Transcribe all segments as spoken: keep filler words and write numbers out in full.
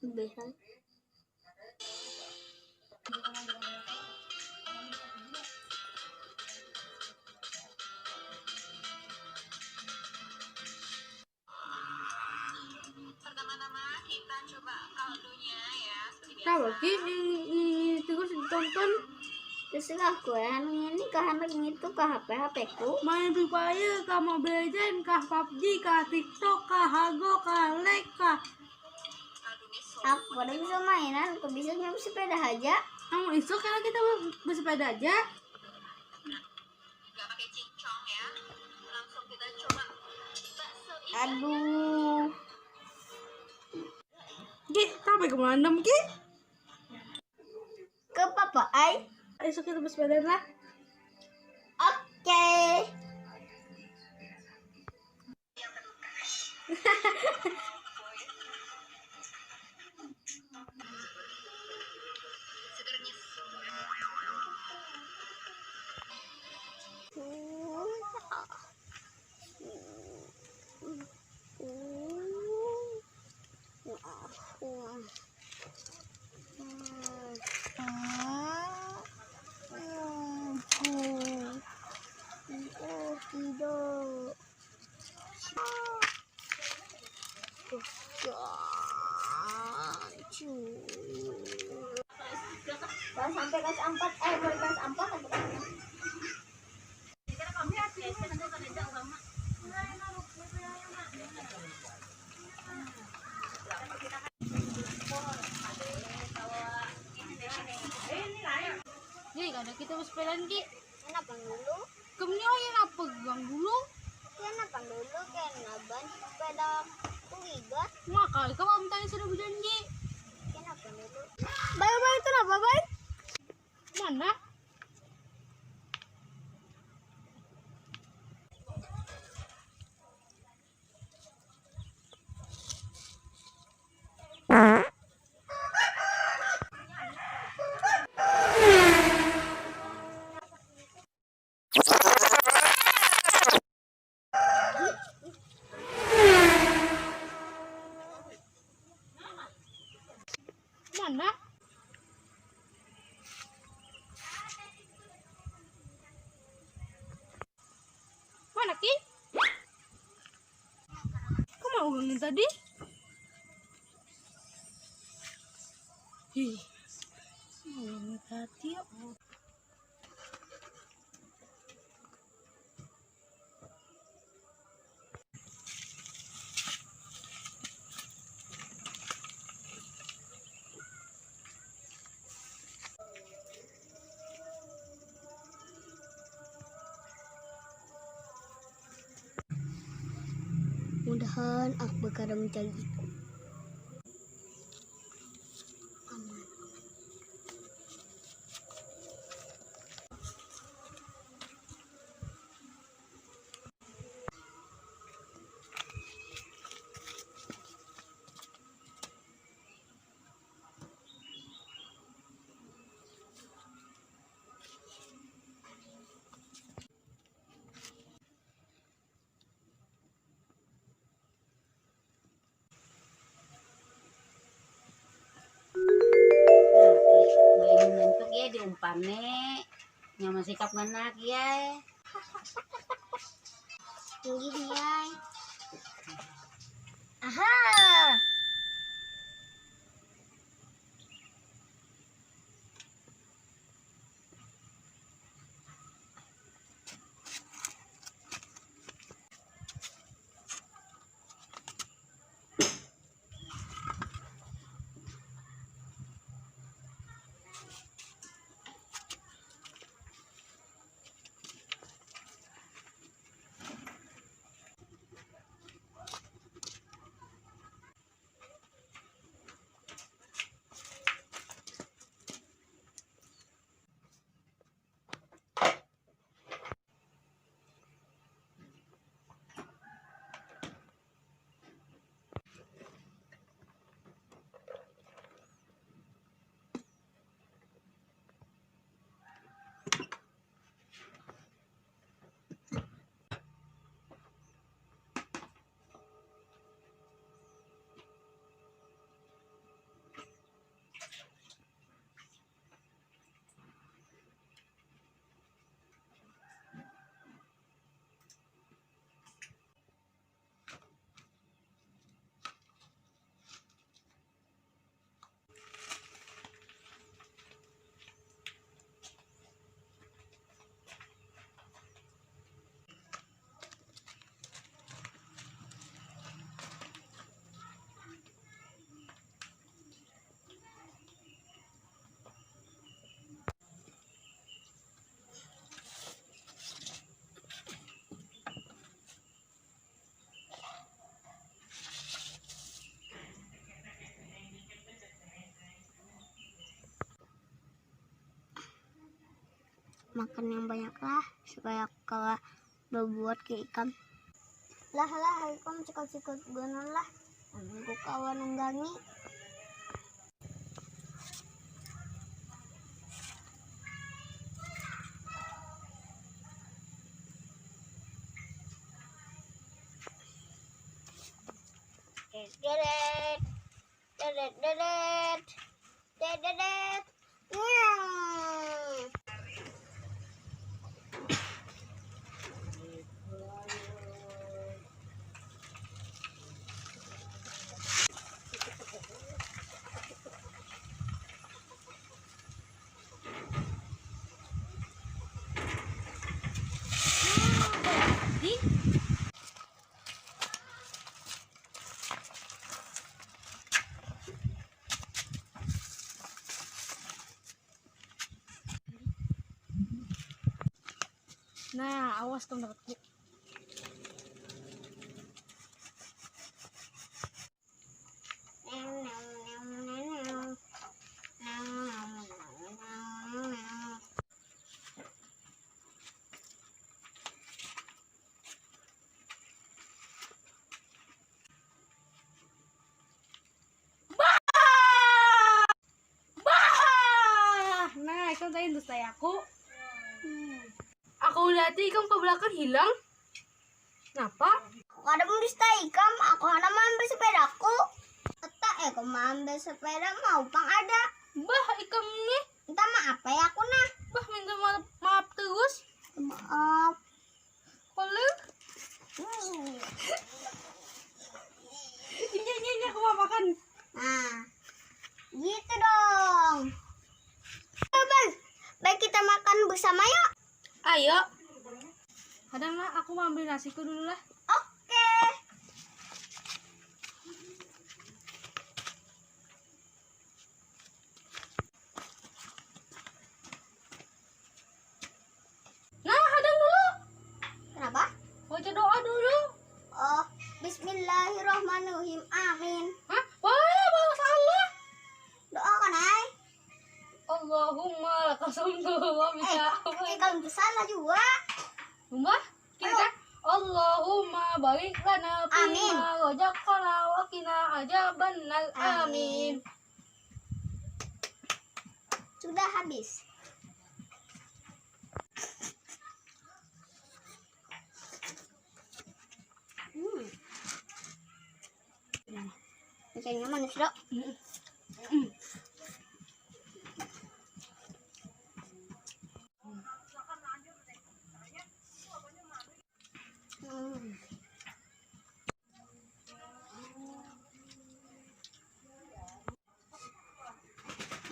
Lebih kan? Pertama-tama kita coba kaldunya ya, seperti biasa. Tahu ki, ini, ini terus ditonton. Terserah aku ya, ini kah anak itu kah H P, H P ku. Main Free Fire kah, Mobile Legend kah, PUBG kah, TikTok kah, Hago kah, Lek kah. Aku udah bisa mainan, aku bisa nyapu sepeda aja. Kamu isuk kalau kita bersepeda aja. Nggak pakai cincong ya. Langsung kita coba bakso ikan. Aduh. Ki, sampai ke mana, Ki? Ke papa ai. Ayo, kita bersepeda lah. Oke. Pas sampai kelas empat, eh, mulai kelas empat sampai kelas enam. Jadi kada kita bersepedaan, Ki. Kenapa dulu? Kemnya yang apa gang dulu? Kenapa dulu? Kena ban sepeda kuligat. Maka kamu tadi sudah berjanji. Kenapa dulu? Bye bye itu apa, bye? Mana? Mana? Mana, Ki? Kok mau ulangin tadi? Ih, mau ulangin tadi ya. Mudahan Akbar kada mencari ikung. Aman. Nah, belinya ngantuk ya diumpani. Nyaman sikap nganak ya. Inggih, Yai. Aha. Makan yang banyak lah, supaya kawa babuat kaya ikam. Lah, lah, ikam sikut-sikut banar lah. Aku kawa nunggangi. Deret, deret, deret, deret, deret. Nyau. Nah, awas kam dapatku. Bah! Nah, ikam tadi dustai aku. Hmm. Aku lihati ikam ke belakang hilang. Napa? Aku kada mendustai ikam, aku hana maambil sepedaku. Kata ikam maambil sepeda, mau pang ada. Bah, ikam ni. Minta maaf ai aku nah. Bah, minta maaf, maaf terus. Maaf. Kalau ini, ini, ini aku mau makan. Nah, gitu dong. Ayo, Bang. Baik, kita makan bersama yuk. Ayo. Kadang lah, aku mau ambil nasiku dulu lah. Oke. Nah, hadang dulu. Kenapa? Baca doa dulu. Oh, Bismillahirrahmanirrahim. Amin. Hah? Wah, bahasa Allah. Doakan ai. Allahumma lakasumtu wa bika. Eh, eh, kalau salah juga. Mbah, kita Ayo. Allahumma barik lana Amin. Fima razaqtana wa qina azabannar. Amin. Amin. Sudah habis. Hmm. Kayaknya manis, Dok. Hmm. Hmm.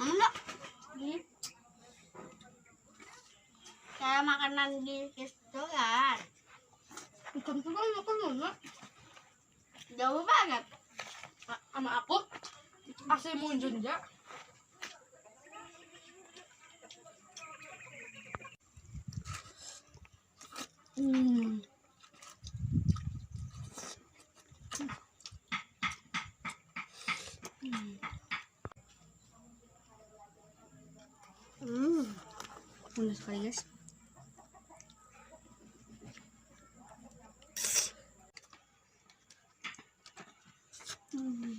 Enggak. Hmm. Kayak makanan di restoran. Ikan tuh kan makan mana? Jauh banget. A-, sama aku asli Munjun ja. Hmm. Hmm. Hmm. Panas sekali, guys. Hmm.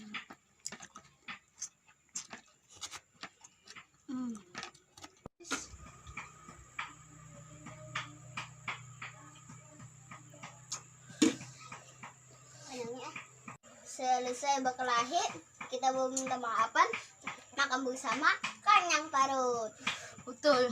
Hmm. Selesai berkelahi, kita mau minta maafan, makan bersama, kenyang parut. Betul.